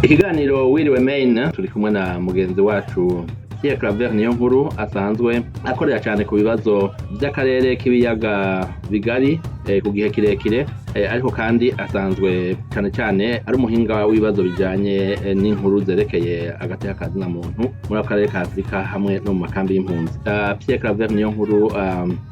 Ikiganiro Wiriwe Main, turi kumwe na mugenzi wacu Pierre Claver niyo nkuru, asanzwe akorera cyane ku bibazo by'akarere k'ibiyaga bigari ku gihe kirekire, ariko kandi asanzwe cyane cyane ari umuhinga w'ibibazo bijyanye n'inkuru zerekeye agateka ka zina muntu muri ako karere ka Afurika hamwe no mu makambi y'impunzi. Pierre Claver niyo nkuru,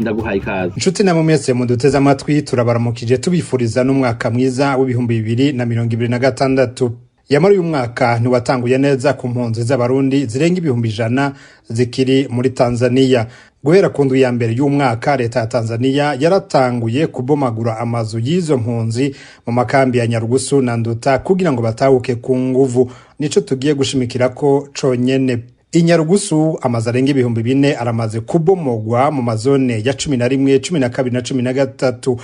ndaguhaye ikaze. Inshuti namwe mwese muduteze amatwi, turabaramukije, tubifuriza n'umwaka mwiza w'2026. Yamara uyu mwaka ntiwatanguye neza ku mpunzi z'Abarundi zirenga 100,000 zikiri muri Tanzania. Guhera ku ndwi ya mbere y'umwaka, leta ya Tanzania yaratanguye kubomagura amazu y'izo mpunzi mu makambi ya Nyarugusu na Nduta kugira ngo batahuke ku nguvu. Nico tugiye gushimikirako conyene. Inyarugusu, amazu arenga 4000 aramaze kubomogwa mu mazone ya 11, 12 na 13.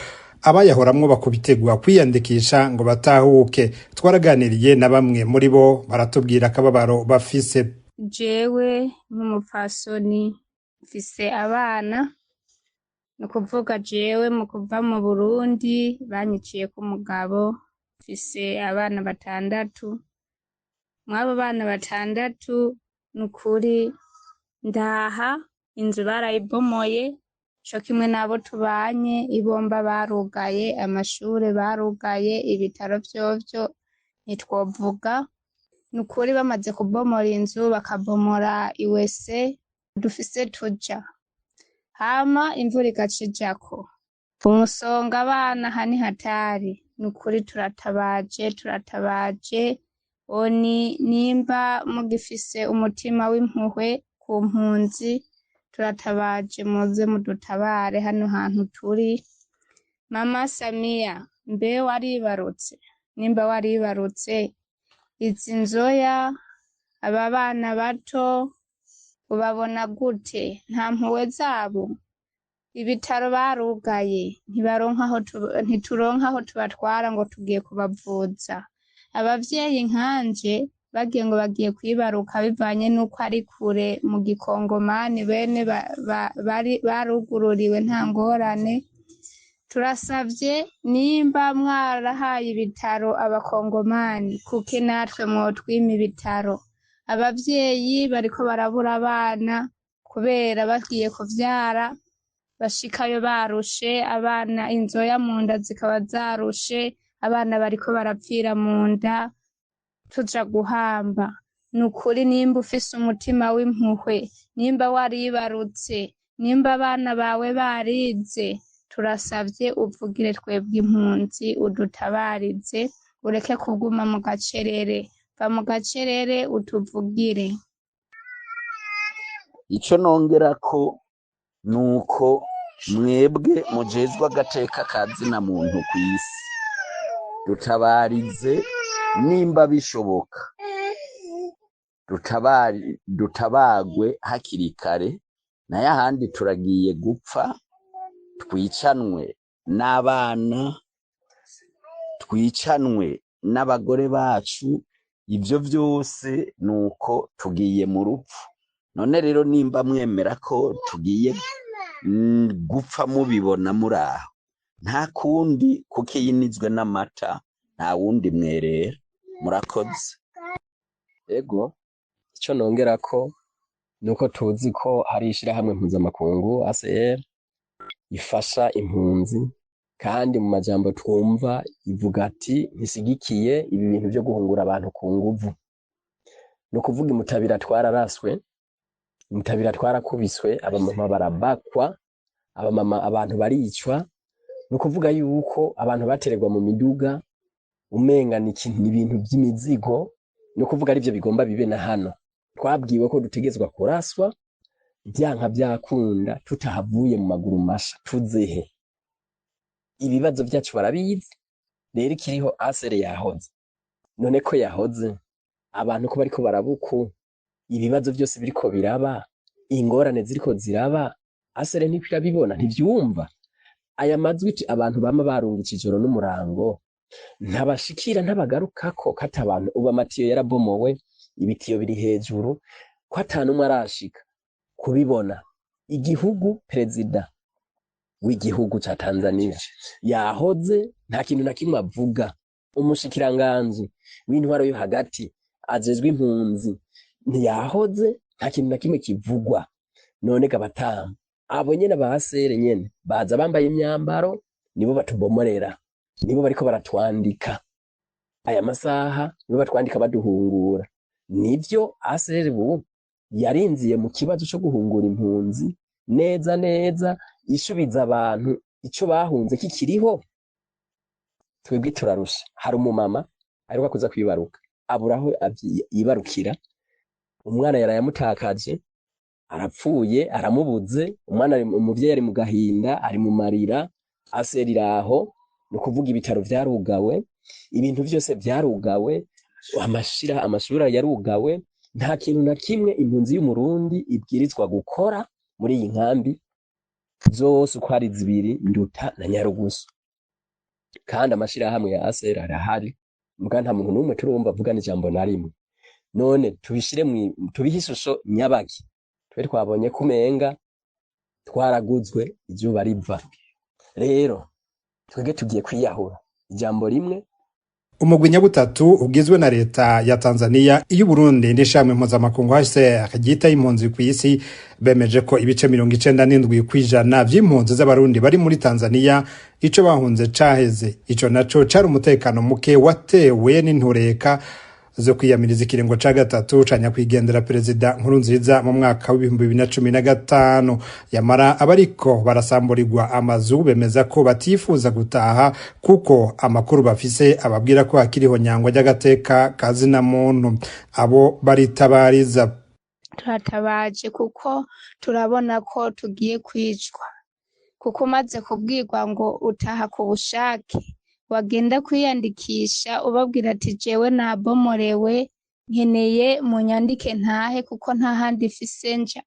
Abayahoramwo bakubitegwa kwiyandikisha ngo batahuke. Twaraganiriye na bamwe muri bo, baratubwira akababaro bafise. Jewe nk'umupfasoni mfise abana, ni ukuvuga jewe mu kuva mu Burundi banyiciye ku mugabo, mfise abana batandatu. Mw'abo bana batandatu, ni ukuri ndaha inzu barayibomoye co kimwe n'abo tubanye, ibomba barugaye, amashure barugaye, ibitaro vyovyo ntitwovuga. Ni ukuri bamaze kubomora inzu, bakabomora iwese dufise tuja, hama imvura igaca ijako umusonga abana, aha ni hatari. Ni ukuri turatabaje, turatabaje oni nimba mugifise umutima w'impuhwe ku mpunzi, turatabaje muze mudutabare hano hantu turi. Mama Samiya, mbe waribarutse? Nimba waribarutse, izi nzoya, aba bana bato ubabona gute? Nta mpuhwe zabo? Ibitaro barugaye, ntibaronka aho, ntituronka aho tubatwara ngo tugiye kubavuza. Abavyeyi nkanje bagiye ngo bagiye kwibaruka, bivanye n'uko ari kure mu gikongomani, bene bari barugururiwe, nta ngorane. Turasavye, nimba mwarahaye ibitaro abakongomani, kuki natwe mwotwima ibitaro? Abavyeyi bariko barabura abana kubera bagiye kuvyara bashikayo barushe, abana inzoya mu nda zikaba zarushe, abana bariko barapfira mu nda tuja guhamba. Ni ukuri nimba ufise umutima w'impuhwe, nimba waribarutse, nimba abana bawe barize, turasavye uvugire twebwe impunzi, udutabarize, ureke kuguma mu gacerere, va mu gacerere utuvugire. Ico nongerako nuko mwebwe mujejwe agateka ka zina muntu kw'isi, dutabarize nimba bishoboka, dutabari dutabagwe hakiri kare, nayo ahandi turagiye gupfa, twicanwe n'abana, twicanwe n'abagore bacu. Ivyo vyose nuko tugiye mu rupfu. None rero nimba mwemera ko tugiye gupfa, mubibona muraho, nta kundi, kuko iyinizwe n'amata nta wundi mwerera. Murakoze. Ego, ico nongerako nuko tuzi ko hari ishirahamwe mpuzamakungu ACR ifasha impunzi, kandi mu majambo twumva ivuga ati ntisigikiye ibi bintu vyo guhungura abantu ku nguvu. Ni ukuvuga imutabira twararaswe, imutabira twarakubiswe, abamama barabakwa, abamama abantu baricwa. Ni ukuvuga yuko abantu batererwa mu miduga umenga ni ikintu, ni ibintu vy'imizigo. Ni ukuvuga arivyo bigomba bibe na hano. Twabwiwe ko dutegerezwa kuraswa vyanka vyakunda tutahavuye mu maguru masha. Tuzehe? Ibibazo vyacu barabizi. Rero ikiriho, asere yahoze, none ko yahoze, abantu ko bariko barabuku, ibibazo vyose biriko biraba, ingorane ziriko ziraba, asere ntiko irabibona, ntivyumva aya mazwi abantu bama barungitse ijoro n'umurango, ntabashikira, ntabagarukako kata abantu. Ubu amatiyo yarabomowe, ibitiyo biri hejuru, ko ata n'umwe arashika kubibona. Igihugu, perezida w'igihugu ca Tanzania yahoze, nta kintu na kimwe avuga. Umushikiranganji w'intwaro yo hagati. Ajejwe impunzi ntiyahoze, nta kintu na kimwe kivugwa. None gabatamu abo nyene ba ACR nyene baza bambaye imyambaro, nibo batubomorera, nibo bariko baratwandika aya masaha, nibo batwandika baduhungura. Nivyo ACR ubu yarinziye mu kibazo co guhungura impunzi neza neza, isubiza abantu ico bahunze kikiriho. Twebwe turarusha. Hari umumama aheruka kuza kwibaruka, abura aho yibarukira, umwana yarayamutakaje, arapfuye, aramubuze umwana. Umuvyeyi ari mu gahinda, ari mu marira. ACR iraho, ni ukuvuga ibitaro vyarugawe, ibintu vyose vyarugawe, amashira amashuri yarugawe, nta kintu na kimwe impunzi y'Umurundi ibwirizwa gukora muri iyi nkambi zose uko ari zibiri, Nduta na Nyarugusu. Kandi amashirahamwe ya ACR arahari, muga nta muntu n'umwe turumva avugana ijambo na rimwe. None tubishire, tubihe ishusho nyabaki? Twe twabonye ko umenga twaraguzwe izuba riva. Rero twebwe tugiye kwiyahura, ijambo rimwe. Umugwi nyabutatu ugizwe na leta ya Tanzania, iy'Uburundi n'ishami mpuzamakungu HCR ryita impunzi ku isi bemeje ko ibice 97% vy'impunzi z'Abarundi bari muri Tanzania ico bahunze caheze. Ico naco cari umutekano muke watewe n'intureka zo kwiyamiriza ikiringo ca gatatu ca nyakwigendera Perezida Nkurunziza mu mwaka w'2015. Yamara abariko barasamburirwa amazu bemeza ko batifuza gutaha, kuko amakuru bafise ababwira ko hakiriho nyangwa ry'agateka kazina muntu. Abo baritabariza. Turatabaje kuko turabona ko tugiye kwicwa, kuko umaze kubwirwa ngo utaha ku bushake, wagenda kwiyandikisha ubabwira ati: "Jewe nabomorewe, nkeneye munyandike ntahe kuko nta handi mfise nja."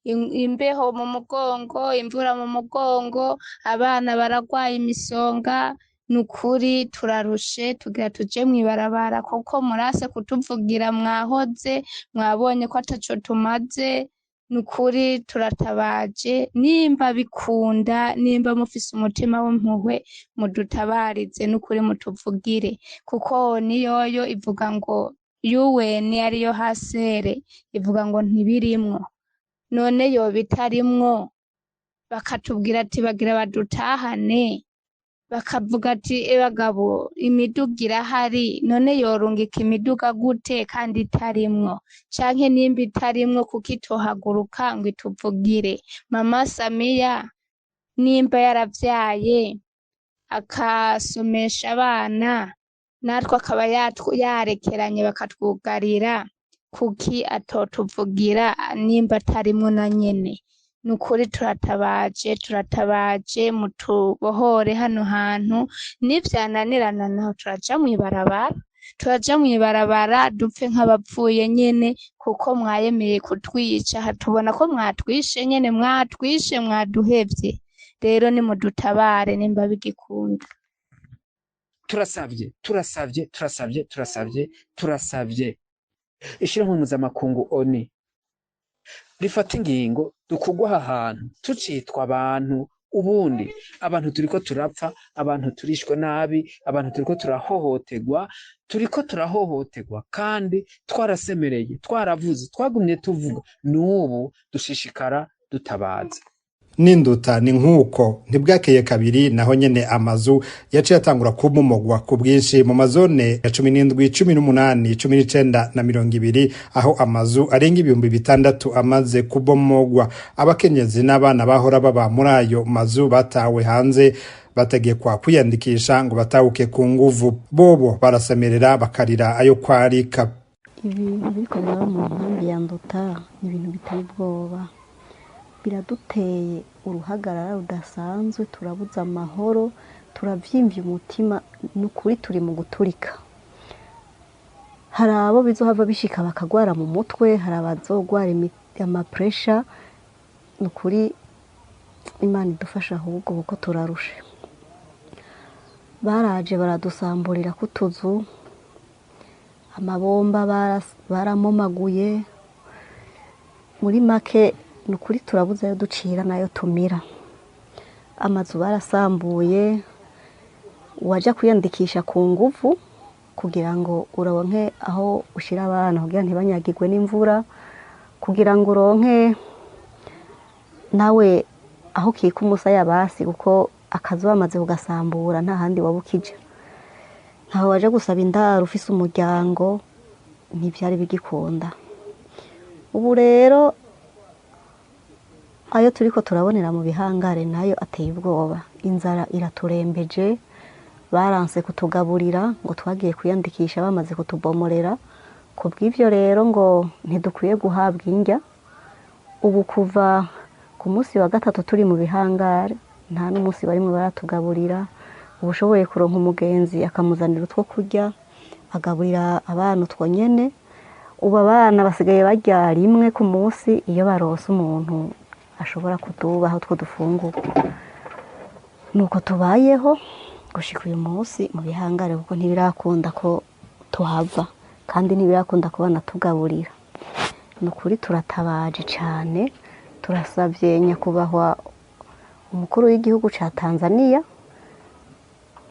Imbeho mu mugongo, imvura mu mugongo, abana baragwaye imisonga. Ni ukuri turarushe, tugira tuje mw'ibarabara kuko murase kutuvugira, mwahoze mwabonye ko ataco tumaze. Ni ukuri turatabaje, nimba bikunda, nimba mufise umutima w'impuhwe, mudutabarize n'ukuri, mutuvugire, kuko niyoyo ivuga ngo UN ariyo HCR ivuga ngo ntibirimwo. None yoba itarimwo, bakatubwira ati bagira badutahane, bakavuga ati: "Ebagabo, imiduga irahari." None yorungika imiduga gute kandi itarimwo? Canke nimba itarimwo, kuko itohaguruka ngo ituvugire? Mama Samiya nimba yaravyaye akasomesha abana, natwe akaba yarekeranye bakatwugarira, kuki atotuvugira nimba atarimwo na nyene? Ni ukuri turatabaje, turatabaje, mutubohore hano hantu. Nivyananirana naho turaja mw'ibarabara, turaja mw'ibarabara dupfe nk'abapfuye nyene, kuko mwayemeye kutwica. Tubona ko mwatwishe nyene, mwatwishe, mwaduhevye. Rero nimudutabare nimba bigikunda. Turasavye, turasavye, turasavye, turasavye, turasavye ishirahamwe mpuzamakungu ONU rifata ingingo dukugwa aha hantu tucitwa abantu. Ubundi abantu turiko turapfa, abantu turishwe nabi, abantu turiko turahohoterwa, turiko turahohoterwa kandi twarasemereye, twaravuze, twagumye tuvuga, n'ubu dushishikara dutabaza. N'Induta ni nk'uko. Ntibwakeye kabiri naho nyene amazu yaciye atangura kubomogwa ku bwinshi mu mazone ya 17, 18, 19 na 20, aho amazu arenga 6000 amaze kubomogwa. Abakenyezi n'abana bahora baba muri ayo mazu batawe hanze, bategekwa kwiyandikisha ngo batahuke ku nguvu. Bobo barasemerera, bakarira ayo kwarika. Ibintu biriko biraba mu nkambi ya Nduta ni ibintu biteye ubwoba, biraduteye uruhagarara rudasanzwe. Turabuze amahoro, turavyimbye umutima, ni ukuri turi mu guturika. Hari abo bizohava bishika bakagwara mu mutwe, hari abazogwara amapresha. Ni ukuri Imana idufasha ahubwo, kuko turarushe. Baraje baradusamburira k'utuzu, amabomba baramomaguye. Muri make ni ukuri turabuze ayo ducira n'ayo tumira. Amazu barasambuye, uwaja kwiyandikisha ku nguvu. Kugira ngo uronke aho ushira abana kugira ntibanyagirwe n'imvura, kugira ngo uronke nawe aho ukika umusaya basi, kuko akazu bamaze kugasambura nta handi waba ukija. Ntaho waja gusaba indaro ufise umuryango, ntivyari bigikunda. Ubu rero ayo turiko turabonera mu bihangare nayo ateye ubwoba. Inzara iraturembeje, baranse kutugaburira ngo twagiye kwiyandikisha bamaze kutubomorera. Kubw'ivyo rero ngo ntidukwiye guhabwa indya. Ubu kuva ku munsi wa gatatu turi mu bihangare, nta n'umunsi barimwe baratugaburira. Uwushoboye kuronka umugenzi akamuzanira utwo kurya, agaburira abana utwo nyene. Ubu abana basigaye barya rimwe ku munsi iyo baronse umuntu ashobora kutubaha utwo dufungurwa. Nuko tubayeho gushika uyu munsi mu bihangare, kuko ntibirakunda ko tuhava kandi ntibirakunda ko banatugaburira. Ni ukuri turatabaje cane, turasavye nyakubahwa umukuru w'igihugu ca Tanzania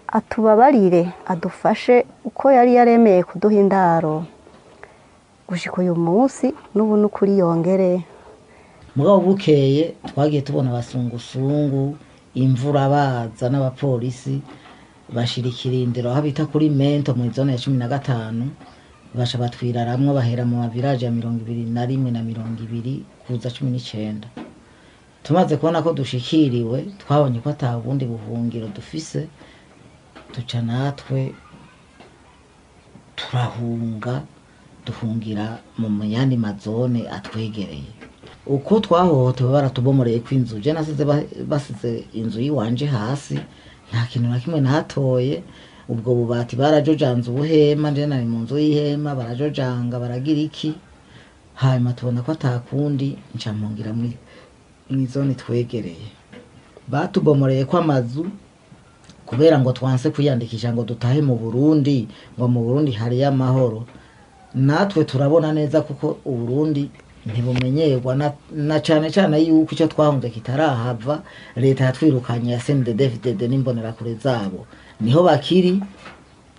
atubabarire, adufashe uko yari yaremeye kuduha indaro gushika uyu munsi, n'ubu n'ukuri yongere. Mugabo bukeye twagiye tubona abasungusungu, imvura baza n'abapolisi bashira ikirindiro aho bita kuri Mento mu zone ya 15, baca batwiraramwo, bahera mu maviraje ya 21 na 20 kuza 19. Tumaze kubona ko dushikiriwe, twabonye ko ata bundi buhungiro dufise, duca natwe turahunga, duhungira mu yandi mazone atwegereye. Uko twahohotewe baratubomoreye kw'inzu, je nasize basize inzu yiwanje hasi, nta kintu na kimwe nahatoye. Ubwo bubati barajojanze ubuhema, nje nari mu nzu y'ihema, barajojanga baragira iki, hanyuma tubona ko atakundi, nca mpungira mw'izone twegereye. Batubomoreye ko amazu kubera ngo twanse kwiyandikisha ngo dutahe mu Burundi, ngo mu Burundi hariyo amahoro. Natwe turabona neza kuko Uburundi ntibumenyerwa na cane cane yuko ico twahunze kitarahava. Leta yatwirukanye ya CNDD-FDD n'imbonerakure zabo niho bakiri.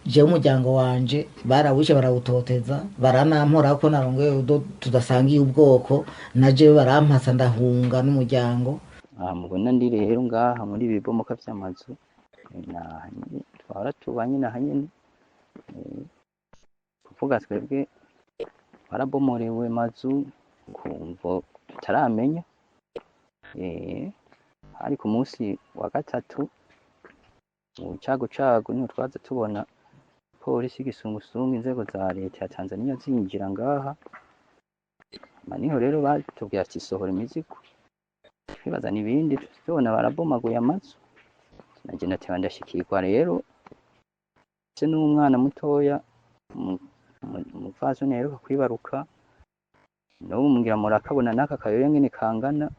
Jewe umuryango wanje barawishe, barawutoteza, baranampora ko narongoye tudasangiye ubwoko, na jewe barampasa ndahunga n'umuryango. Aha mubona ndi rero ngaha muri ibi bibomoka vy'amazu, twahora tuba nyene aha nyene, kuvuga twebwe barabomorewe mazu kumvo tutaramenya. Hari ku munsi wa gatatu mu cago cago niho twaza tubona polisi y'igisungusungu, inzego za leta ya Tanzania zinjira ngaha. Niho rero batubwiye ati sohora imizigo, twibaza n'ibindi, tubona barabomaguye amazu. Nanje nateba ndashikirwa rero, se n'umwana mutoya umupfasoni aheruka kwibaruka, n'ubu mugira murakabona n'aka kayoya ngene kangana.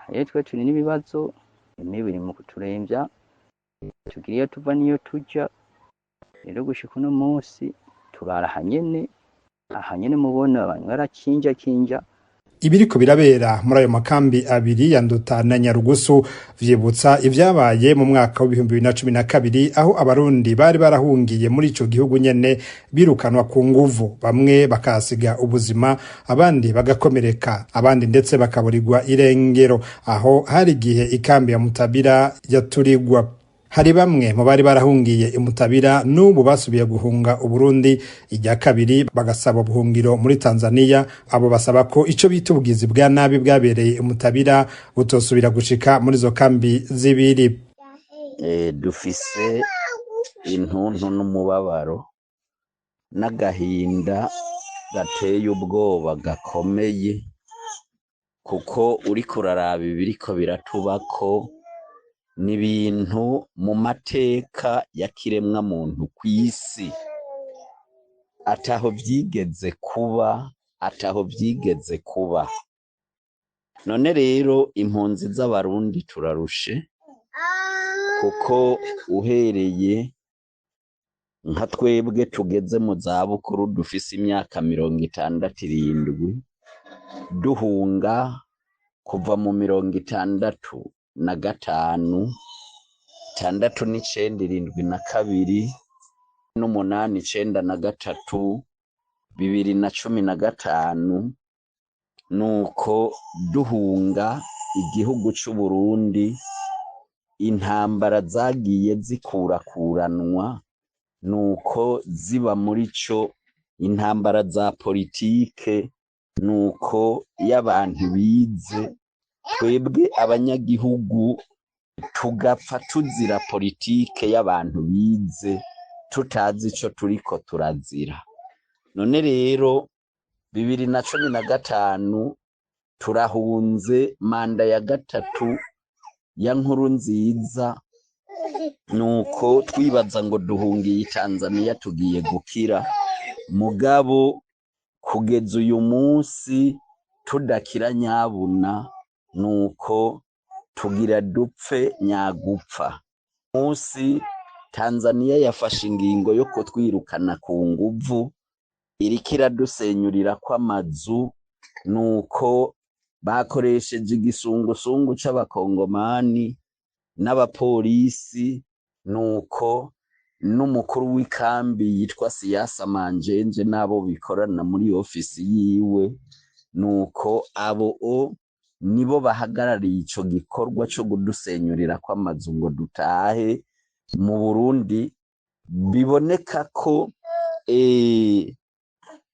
Rero twe turi n'ibibazo, imibu iri mu kuturemvya, tugira iyo tuva n'iyo tuja. Rero gushika uno munsi turara ahanyene, ahanyene mubona abantu barakinja kinja. Ibiriko birabera muri ayo makambi abiri ya Nduta na Nyarugusu vyibutsa ivyabaye mu mwaka w'2012, aho abarundi bari barahungiye muri ico gihugu nyene birukanwa ku nguvu, bamwe bakahasiga ubuzima, abandi bagakomereka, abandi ndetse bakaburirwa irengero. Aho hari igihe ikambi ya Mutabira yaturigwa. Hari bamwe mu bari barahungiye imutabira n'ubu basubiye guhunga Uburundi irya kabiri, bagasaba ubuhungiro muri Tanzania. Abo basaba ko ico bita ubugizi bwa nabi bwabereye imutabira butosubira gushika muri izo kambi zibiri. Dufise intuntu n'umubabaro n'agahinda gateye ubwoba gakomeye, kuko uriko uraraba ibiriko biratubako n'ibintu mu mateka ya kiremwa muntu kw'isi ataho vyigeze kuba, ataho vyigeze kuba. None rero impunzi z'abarundi turarushe, kuko uhereye nka twebwe tugeze mu zabukuru dufise imyaka 67, duhunga kuva mu 65, 69, 72, n'umunani, 93, 2015, nuko duhunga igihugu c'Uburundi, intambara zagiye zikurakuranwa, nuko ziba muri co intambara za politike, nuko y'abantu bize, twebwe abanyagihugu tugapfa tuzira politike y'abantu bize, tutazi ico turiko turazira. None rero 2015 turahunze manda ya gatatu ya Nkurunziza, nuko twibaza ngo duhungiye Tanzania tugiye gukira, mugabo kugeza uyu munsi tudakira nyabuna, nuko tugira dupfe nyagupfa. Munsi Tanzania yafashe ingingo yo kutwirukana ku nguvu, iriko iradusenyurira kw'amazu, nuko bakoresheje igisungusungu c'abakongomani n'abapolisi, nuko n'umukuru w'ikambi yitwa Siyasa Manjenje n'abo bikorana muri ofisi yiwe, nuko abo o nibo bahagarariye ico gikorwa co kudusenyurira kw'amazu ngo dutahe mu Burundi. Biboneka ko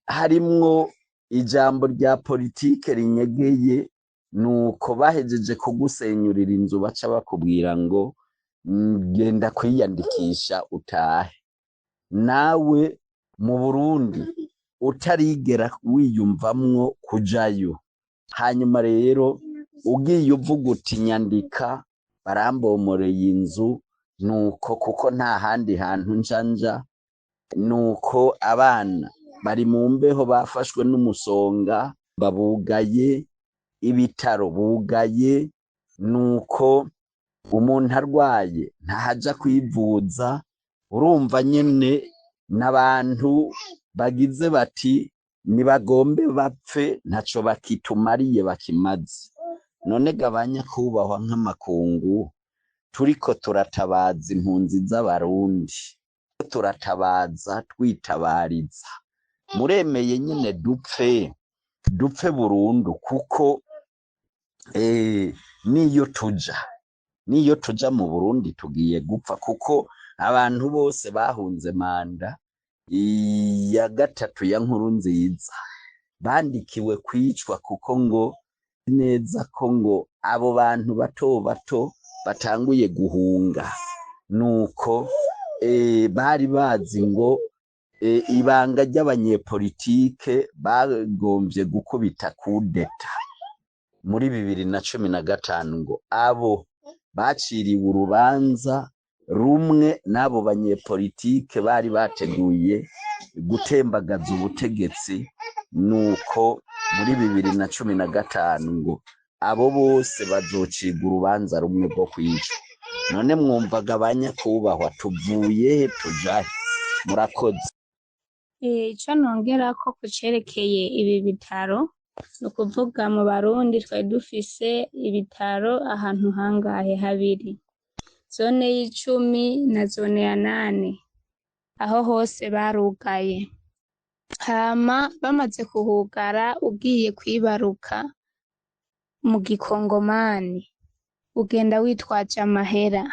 harimwo ijambo rya politike rinyegeye, nuko bahejeje kugusenyurira inzu baca bakubwira ngo genda kwiyandikisha utahe. Nawe mu Burundi utarigera wiyumvamwo kujayo, hanyuma rero ugiye uvuga uti nyandika barambomoreye inzu, nuko kuko nta handi hantu nja nja, nuko abana bari mu mbeho bafashwe n'umusonga, babugaye ibitaro, bugaye, nuko umuntu arwaye ntahaja kwivuza. Urumva nyene n'abantu bagize bati nibagombe bapfe, ntaco bakitumariye bakimaze. None gabanya kubahwa nk'amakungu, turiko turatabaza impunzi z'Abarundi, turatabaza twitabariza, muremeye nyene dupfe, dupfe burundu, kuko niyo tuja mu Burundi tugiye gupfa, kuko abantu bose bahunze manda ya gatatu ya Nkurunziza bandikiwe kwicwa, kuko ngo neza ko ngo abo bantu bato bato batanguye guhunga, nuko bari bazi ngo ibanga ry'abanyepolitike bagomvye gukubita kudeta muri 2015, ngo abo baciriwe urubanza rumwe n'abo banyepolitike bari bateguye gutembagaza ubutegetsi, nuko muri 2015 ngo abo bose bazocirwa urubanza rumwe rwo kwicwa. None mwumvaga abanyakubahwa tuvuye he tujahe? Murakoze. Ico nongerako ku cerekeye ibi bitaro, ni ukuvuga mu Barundi twari dufise ibitaro ahantu hangahe? Habiri, zone y'icumi na zone ya nane, aho hose barugaye. Hama bamaze kuhugara, ugiye kwibaruka mu gikongomani ugenda witwaje amahera.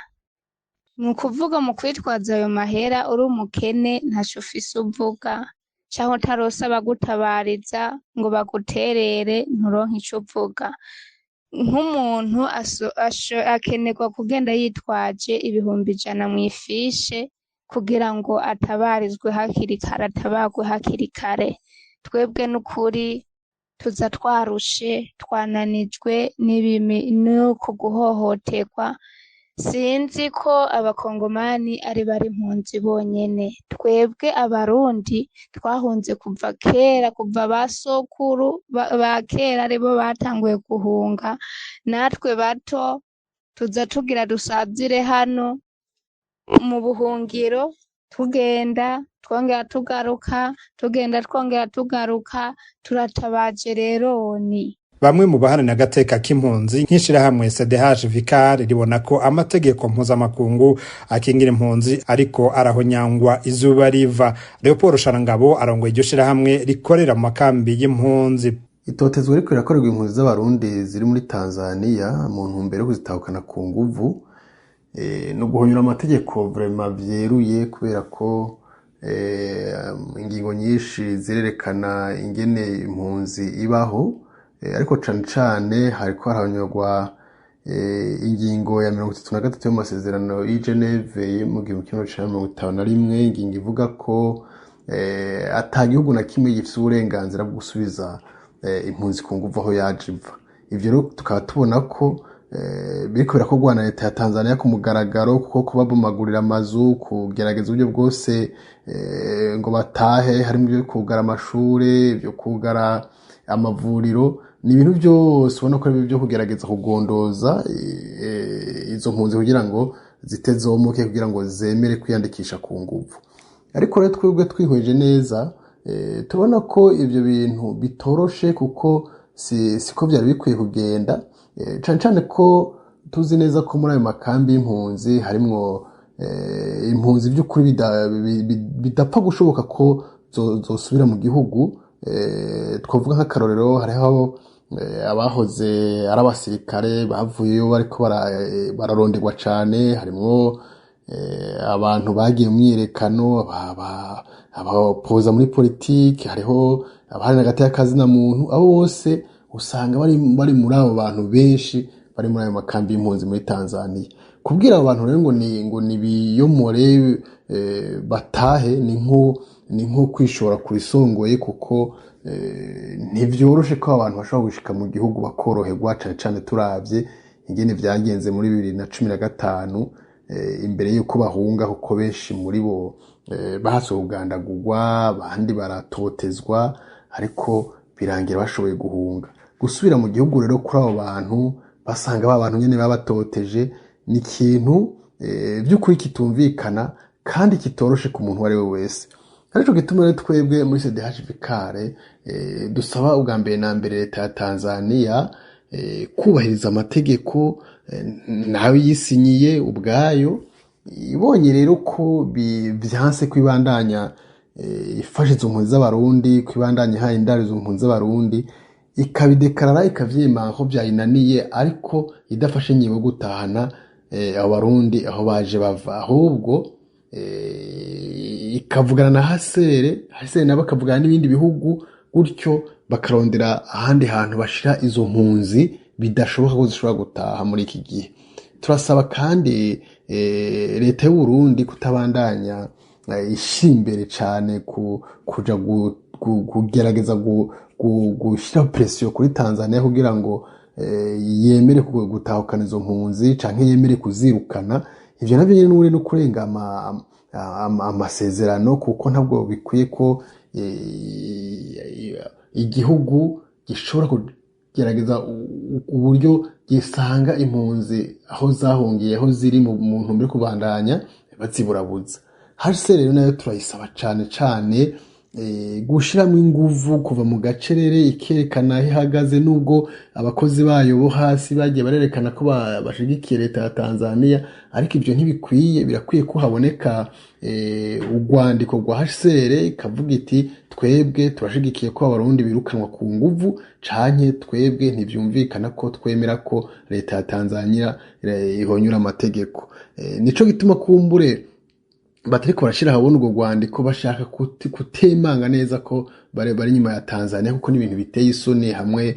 Ni ukuvuga mu kwitwaza ayo mahera, uri umukene ntaco ufise uvuga, canke utaronse abagutabariza ngo baguterere, nturonke ico uvuga. Nk'umuntu akenerwa kugenda yitwaje 100,000 mw'ifishe kugira ngo atabarizwe hakiri kare, atabarwe hakiri kare. Twebwe n'ukuri tuza twarushe, twananijwe n'uku guhohoterwa. Sinzi ko abakongomani ari bari impunzi bonyene, twebwe Abarundi twahunze kuva kera, kuva ba sokuru ba kera aribo batanguye guhunga, natwe bato tuza tugira dusazire hano mu buhungiro, tugenda twongera tugaruka, tugenda twongera tugaruka. Turatabaje rero ni Bamwe mu baharanira agateka k'impunzi nk'ishirahamwe CDH Vicar ribona ko amategeko mpuzamakungu akingira impunzi ariko arahonyangwa izuba riva. Leopold Sharangabo arongoye iryo shirahamwe rikorera mu makambi y'impunzi. Itotezwa riko rirakorerwa impunzi z'Abarundi ziri muri Tanzania mu ntumbero yo kuzitahukana ku nguvu no guhonyura amategeko vraiment vyeruye, kubera ko ingingo nyinshi zirerekana ingene impunzi ibaho, ariko cane cane hariko harahonyorwa ingingo ya 33 y'amasezerano y'i Geneve mu 1951, ingingo ivuga ko ata gihugu na kimwe gifise uburenganzira bwo gusubiza impunzi ku nguvu aho yaje iva. Ivyo rero tukaba tubona ko biriko birakorwa na leta ya Tanzania ku mugaragaro, kuko kubabomagurira amazu, kugerageza uburyo bwose ngo batahe, harimo ibyo kugara amashure, ibyo kugara amavuriro, ni ibintu byose ubona ko ari ibyo kugerageza kugondoza izo mpunzi kugira ngo zitezomoke, kugira ngo zemere kwiyandikisha ku nguvu. Ariko rero twebwe twihweje neza, tubona ko ibyo bintu bitoroshe, kuko siko byari bikwiye kugenda, cane cane ko tuzi neza ko muri ayo makambi y'impunzi harimwo impunzi by'ukuri bidapfa gushoboka ko zosubira mu gihugu. Twavuga nk'akarorero, hariho abahoze ari abasirikare bavuyeyo bariko bararonderwa cane, harimwo abantu bagiye mu myiyerekano, abapoza muri politiki, hariho abahari hagati y'akazina muntu. Abo bose usanga bari muri abo bantu benshi bari muri ayo makambi y'impunzi muri Tanzania. Kubwira abo bantu rero ngo nibiyomore batahe, ni nko kwishora ku risongoye, kuko ntivyoroshe ko abantu bashobora gushika mu gihugu bakoroherwa, cane cane turavye ingene vyagenze muri 2015 imbere y'uko bahunga, kuko benshi muri bo bahatswe kugandagurwa, abandi baratotezwa, ariko birangira bashoboye guhunga. Gusubira mu gihugu rero kuri abo bantu basanga ba bantu nyene babatoteje, ni ikintu by'ukuri kitumvikana kandi kitoroshe ku muntu uwo ari we wese. Arico gituma rero twebwe muri CDH Vicar dusaba ubwa mbere na mbere leta ya Tanzania kubahiriza amategeko nayo yisinyiye ubwayo. Ibonye rero ko vyanse kwibandanya ifashe izo mpunzi z'Abarundi, kwibandanya ihaye indaro izo mpunzi z'Abarundi, ikabidekarara ikavyemanga ko vyayinaniye, ariko idafashe ingingo yo gutahana abo Barundi aho baje bava, ahubwo ikavugana na Hasere, Hasere nabo bakavugana n'ibindi bihugu, gutyo bakarondera ahandi hantu bashira izo mpunzi bidashoboka ko zishobora gutaha muri iki gihe. Turasaba kandi leta y'u Burundi kutabandanya ishira imbere cane kuja kugerageza gushira presiyo kuri Tanzania kugira ngo yemere gutahukana izo mpunzi canke yemere kuzirukana. Ivyo navyo nyene n'ubundi no kurenga amasezerano, kuko ntabwo bikwiye ko igihugu gishobora kugerageza uburyo gisanga impunzi aho zahungiye, aho ziri mu ntumbero yo kubandanya baziburabuza. HCR rero nayo turayisaba cane cane gushiramo inguvu kuva mu gacerere, ikerekana aho ihagaze, nubwo abakozi bayo bo hasi bagiye barerekana ko bashigikiye leta ya Tanzania, ariko ivyo ntibikwiye. Birakwiye ko haboneka urwandiko rwa HCR ikavuga iti twebwe turashigikiye ko Abarundi birukanwa ku nguvu, canke twebwe ntivyumvikana ko twemera ko leta ya Tanzania ihonyura amategeko. Nico gituma kumbure batariko barashira ahabona urwo rwandiko, bashaka kutemanga neza ko bari inyuma ya Tanzania, kuko n'ibintu biteye isoni hamwe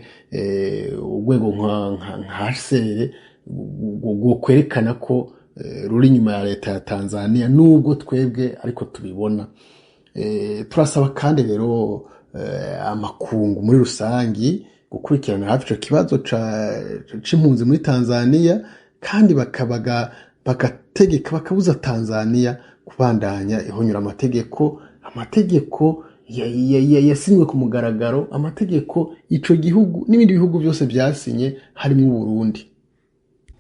urwego nka HCR rwokwerekana ko ruri inyuma ya leta ya Tanzania, nubwo twebwe ariko tubibona. Turasaba kandi rero amakungu muri rusangi gukurikirana hafi ico kibazo c'impunzi muri Tanzania, kandi bagategeka bakabuza Tanzania kubandanya ihonyura amategeko, amategeko yasinywe ku mugaragaro, amategeko ico gihugu n'ibindi bihugu byose byasinye harimo Burundi.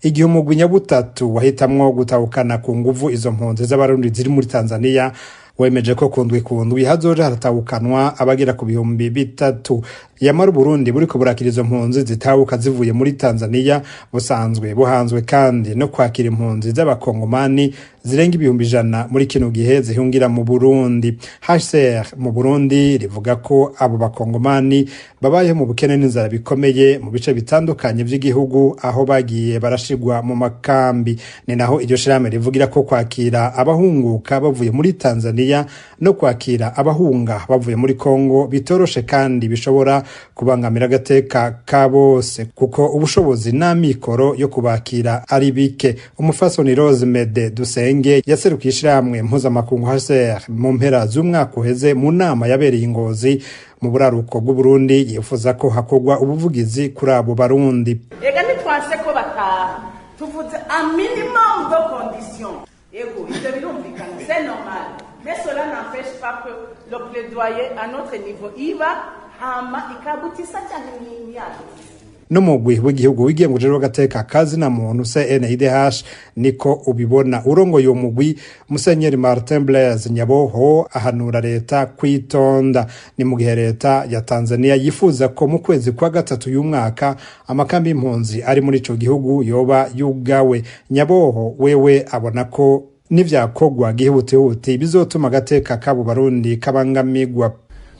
Igihe umugwi nyabutatu wahitamwo gutahukana ku nguvu izo mpunzi z'Abarundi ziri muri Tanzania, wemeje ko kundwi kundwi hazoja haratahukanwa abagera ku 3000. Yamara Uburundi buriko burakira izo mpunzi zitahuka zivuye muri Tanzania, busanzwe buhanzwe kandi no kwakira impunzi z'Abakongomani zirenga 100,000 muri kino gihe zihungira mu Burundi. HCR mu Burundi rivuga ko abo Bakongomani babayeho mu bukene n'inzara bikomeye mu bice bitandukanye vy'igihugu, aho bagiye barashigwa mu makambi. Ni naho iryo shirahamwe rivugira ko kwakira abahunguka bavuye muri Tanzania no kwakira abahunga bavuye muri Kongo bitoroshe, kandi bishobora kubangamira agateka ka bose, kuko ubushobozi n'amikoro yo kubakira ari bike. Umufasoni Rose Mede Dusenge yaserukiye ishirahamwe mpuzamakungu HCR mu mpera z'umwaka uheze mu nama yabereye i Ngozi mu buraruko bw'Uburundi, yifuza ko hakorwa ubuvugizi kuri abo Barundi. Ega ntitwanse ko bataha, tuvuze un minimum de conditions. Ego, ivyo birumvikana, c'est normal, mais cela n'empêche pas que le plaidoyer à notre niveau iba hama ikabutisa canke ntiyabutisa. N'umugwi w'igihugu wigenga ujejwe agateka kazina muntu, CNIDH, niko ubibona. Urongoye uwo mugwi, Musenyeri Martin Blaise Nyaboho, ahanura leta kwitonda. Ni mu gihe leta ya Tanzania yifuza ko mu kwezi kwa gatatu y'umwaka amakambi y'impunzi ari muri ico gihugu yoba yugawe. Nyaboho wewe abona ko n'ivyakorwa gihutihuti bizotuma agateka k'abo Barundi kabangamigwa.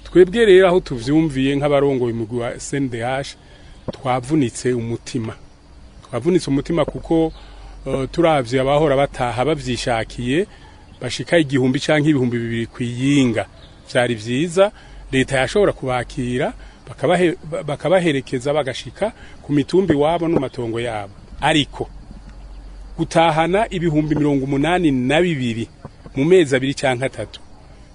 Twebwe rero aho tuvyumviye nk'abarongoye umugwi wa CNDH, twavunitse umutima, twavunitse umutima, kuko turavye abahora bataha bavyishakiye bashika 1000 canke 2000 kwiyinga, vyari vyiza leta yashobora kubakira, bakabaherekeza bagashika ku mitumba iwabo no matongo yabo. Ariko gutahana 82,000 mu mezi 2 canke 3,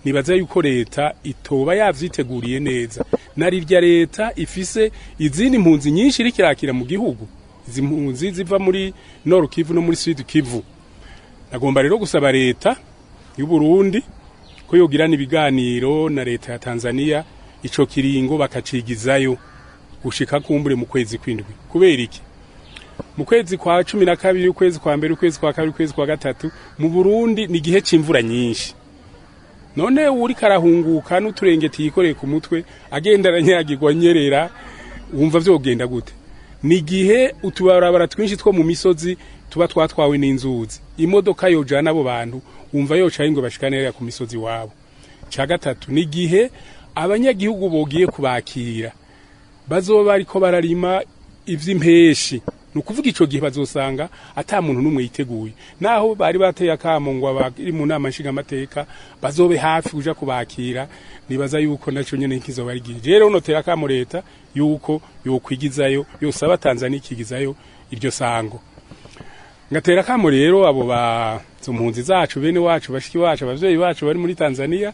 nibaza yuko leta itoba yavyiteguriye neza. Narirya leta ifise izindi mpunzi nyinshi iriko irakira mu gihugu, izi mpunzi ziva muri Nord Kivu no muri Sud Kivu. Nagomba rero gusaba leta y'u Burundi ko yogirana ibiganiro na leta ya Tanzania, ico kiringo bakacigizayo gushika kumbure mu kwezi kw'indwi. Kubera iki? Mu kwezi kwa 12, ukwezi kwa mbere, ukwezi kwa kabiri, ukwezi kwa gatatu mu Burundi ni igihe c'imvura nyinshi. None uri karahunguka n'uturengeti yikoreye ku mutwe, agenda aranyagirwa, anyerera, wumva vyogenda gute? Ni igihe utubarabara twinshi two mu misozi tuba twatwawe n'inzuzi. Imodoka yojana abo bantu, wumva yocaye ngo bashikane hariya ku misozi wabo? Ca gatatu, ni igihe abanyagihugu bogiye kubakira bazoba bariko bararima ivy'impeshi. Ni ukuvuga ico gihe bazosanga ata muntu n'umwe yiteguye. Naho bari bateye akamo ngo abari mu nama nshingamateka bazobe hafi kuja kubakira, nibaza yuko naco nyene kizoba ari igihe. Rero notera akamo leta yuko yokwigizayo, yosaba Tanzania ikigizayo iryo sango. Ngatera akamo rero abo ba mpunzi zacu, bene wacu, bashiki bacu, abavyeyi bacu bari muri Tanzania,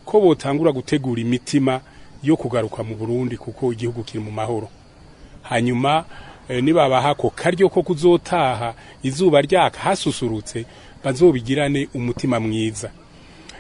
ko botangura gutegura imitima yo kugaruka mu Burundi, kuko igihugu kiri mu mahoro. Hanyuma nibabaha ako karyo ko kuzotaha izuba ryaka hasusurutse, bazobigirane umutima mwiza.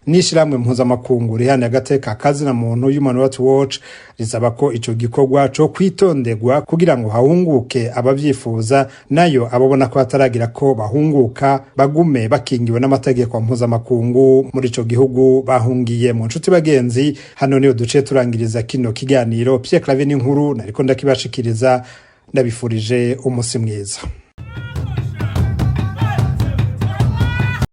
N'ishirahamwe mpuzamakungu riharanira agateka kazina muntu, Human Rights Watch, risaba ko ico gikorwa co kwitonderwa kugira ngo hahunguke abavyifuza, nayo ababona ko hataragira ko bahunguka bagume bakingiwe n'amategeko mpuzamakungu muri ico gihugu bahungiye. Mu nshuti bagenzi, hano niho duciye turangiriza kino kiganiro. Pierre Claver n'inkuru nariko ndakibashikiriza, ndabifurije umusi mwiza.